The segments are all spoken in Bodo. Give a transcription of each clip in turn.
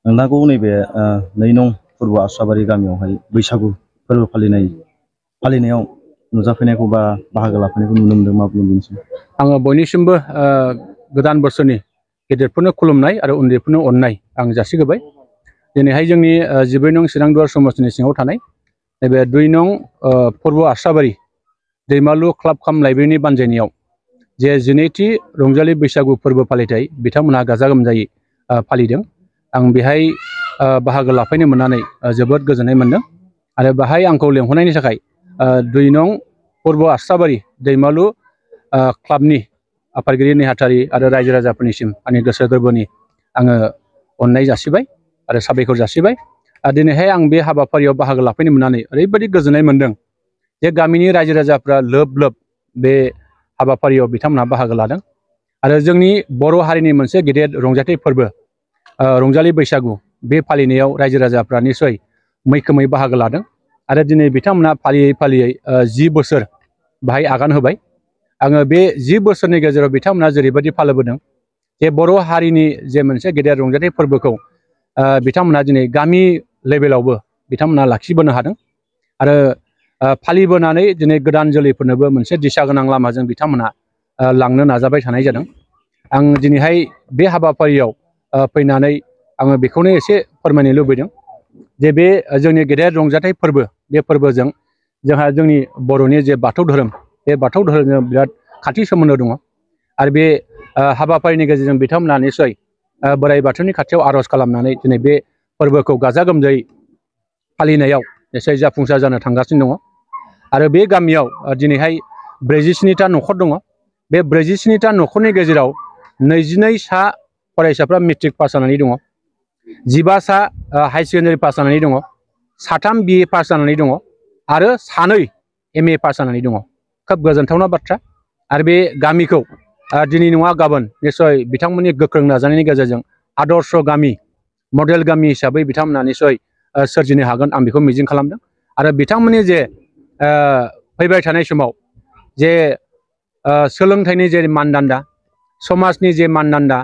नोंथांखौ नैबे 2 नं फोरबो आसाबारि गामियावहाय बैसागु फोरबो फालिनायाव नुजाफैनायखौ बा बाहागो लाफैनायखौ नुनो मोनदों। मा बुंनो बेनोसै? आङो बयनिसिमबो गोदान बोसोरनि गेदेरफोरनो खुलुमनाय आरो उन्दैफोरनो अननाय आं जासिहोबाय। दिनैहाय जोंनि 14 नं चिरांदुवार समाजनि सिङाव थानाय नैबे 2 नं फोरबो आसाबारि दैमालु क्लाब काम लाइब्रेरिनि बानजायनायाव जे 12थि रंजालि बैसागु फोरबो फालिथाय बिथांमोनहा गाजा गोमजायै फालिदों। आं बेहाय बाहागो लाफैनो मोननानै जोबोद गोजोननाय मोनदों आरो बेहाय आंखौ लेंहरनायनि थाखाय 2 नं फोरबो आसाबारि दैमालु क्लाबनि आफादगिरि नेहाथारि आरो रायजो राजाफोरनिसिम आंनि गोसो गोरबोनि आङो अननाय जासिबाय आरो साबायखर जासिबाय। दिनैहाय आं बे हाबाफारियाव बाहागो लाफैनो मोननानै ओरैबायदि गोजोननाय मोनदों जे गामिनि रायजो राजाफ्रा लोब लोब बे हाबाफारियाव बिथांमोनहा बाहागो लादों आरो जोंनि बर' हारिनि मोनसे गेदेर रंजाथाइ फोरबो रंजालि बैसागु बे फालिनायाव रायजो राजाफ्रा निसय मैखोमै बाहागो लादों आरो दिनै बिथांमोनहा फालियै फालियै 10 बोसोर बाहाय आगान होबाय। आङो बे 10 बोसोरनि गेजेराव बिथांमोनहा जेरैबायदि फालिबोदों जे बर' हारिनि जे मोनसे गेदेर रंजाथाइ फोरबोखौ बिथांमोनहा दिनै गामि लेभेलावबो बिथांमोनहा लाखिबोनो हादों आरो फालिबोनानै दिनै गोदान जोलैफोरनोबो मोनसे दिशा गोनां लामाजों बिथांमोनहा लांनो नाजाबाय थानाय जादों। आं दिनैहाय बे हाबाफारियाव फैनानै आङो बेखौनो एसे फोरमायनो लुबैदों जे बे जोंनि गेदेर रंजाथाइ फोरबो बे फोरबोजों जोंहा जोंनि बर'नि जे बाथौ धोरोम बे बाथौ धोरोमजों बिराद खाथि सोमोन्दो दङ आरो बे हाबाफारिनि गेजेरजों बिथांमोनहा निसय बोराइ बाथौनि खाथियाव आर'ज खालामनानै दिनै बे फोरबोखौ गाजा गोमजायै फालिनायाव निसय जाफुंसार जानो थांगासिनो दङ आरो बे गामियाव दिनैहाय 47टा न'खर दङ। बे 47टा न'खरनि गेजेराव 22 सा फरायसाफ्रा मेट्रिक पास जानानै दङ, 15 सा हाई सेकेन्डारि पास जानानै दङ, 3 BA पास जानानै दङ आरो 2 MA पास जानानै दङ। खोब गोजोनथावना बाथ्रा आरो बे गामिखौ दिनै नङा गाबोन निसय बिथांमोननि गोख्रों नाजानायनि गेजेरजों आदर्श गामि मडेल गामि हिसाबै बिथांमोनहा निसय सोरजिनो हागोन आं बेखौ मिजिं खालामदों आरो बिथांमोननि जे फैबाय थानाय समाव जे सोलोंथाइनि जे मानदान्दा, समाजनि जे मानदान्दा,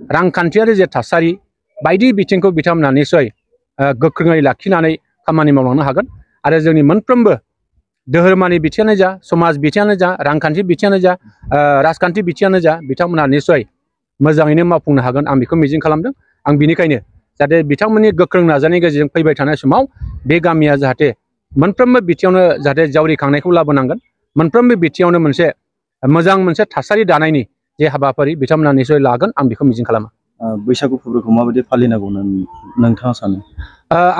रांखान्थियारि जे थासारि बायदि बिथिंखौ बिथांमोनहा निसय गोख्रोङै लाखिनानै खामानि मावलांनो हागोन आरो जोंनि मोनफ्रोमबो धोरोमारि बिथिङानो जा, समाज बिथिङानो जा, रांखान्थि बिथिङानो जा, राजखान्थि बिथिङानो जा बिथांमोनहा निसय मोजाङैनो मावफुंनो हागोन आं बेखौ मिजिं खालामदों। आं बिनिखायनो जाहाथे बिथांमोननि गोख्रों नाजानायनि गेजेरजों फैबाय थानाय समाव बे गामिया जाहाथे मोनफ्रोमबो बिथिङावनो जाहाथे जावरिखांनायखौ लाबोनांगोन, मोनफ्रोमबो बिथिङावनो मोनसे थासारि दानायनि जे हाबाफारि बिथांमोनहा निसय लागोन आं बेखौ मिजिं खालामो। बैसागु फोरबोखौ माबायदि फालिनांगौ नोंथाङा सानो?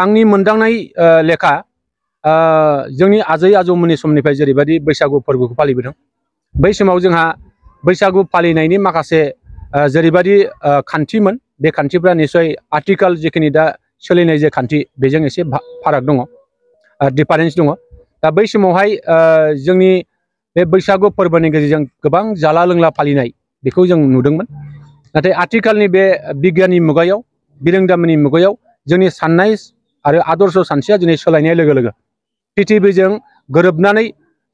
आंनि मोनदांनाय लेखा जोंनि आजै आजौमोननि समनिफ्राय जेरैबायदि बैसागु फोरबोखौ फालिबोदों बै समाव जोंहा बैसागु फालिनायनि माखासे जेरैबायदि खान्थिमोन बे खान्थिफ्रा निसय आथिखाल जिखिनि दा सोलिनाय जे खान्थि बेजों एसे फाराग दङ, डिफारेन्स दङ। दा बै समावहाय जोंनि बे बैसागु फोरबोनि गेजेरजों गोबां जाला लोंला फालिनाय बेखौ जों नुदोंमोन। नाथाय आथिखालनि बे बिगियाननि मुगायाव बिरोंदामिननि मुगायाव जोंनि साननाय आरो आदर्श सानस्रिया दिनै सोलायनाय लोगो लोगो पृथिबीजों गोरोबनानै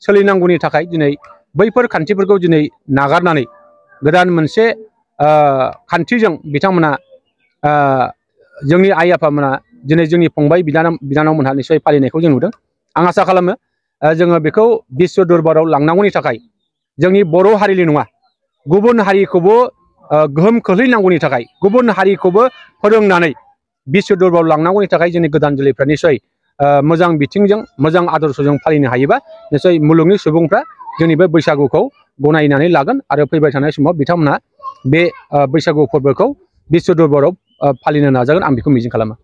सोलिनांगौनि थाखाय दिनै बैफोर खान्थिफोरखौ दिनै नागारनानै गोदान मोनसे खान्थिजों बिथांमोना जोंनि आइ आफामोना दिनै जोंनि फंबाय बिनानावमोनहा निसय फालिनायखौ जों नुदों। आं आसा खालामो जोङो बेखौ बिश्व दरबाराव लांनांगौनि थाखाय जोंनि बर' हारिल' नङा गुबुन हारिखौबो गोहोम खोख्लैनांगौनि थाखाय, गुबुन हारिखौबो फोरोंनानै बिश्व दरबाराव लांनांगौनि थाखाय जोंनि गोदान जोलैफ्रा निसय मोजां बिथिंजों मोजां आदर्शजों फालिनो हायोबा निसय मुलुगनि सुबुंफ्रा जोंनि बे बैसागुखौ गनायनानै लागोन आरो फैबाय थानाय समाव बिथांमोनहा बे बैसागु फोरबोखौ बिश्व दरबाराव फालिनो नाजागोन आं बेखौ मिजिं खालामो।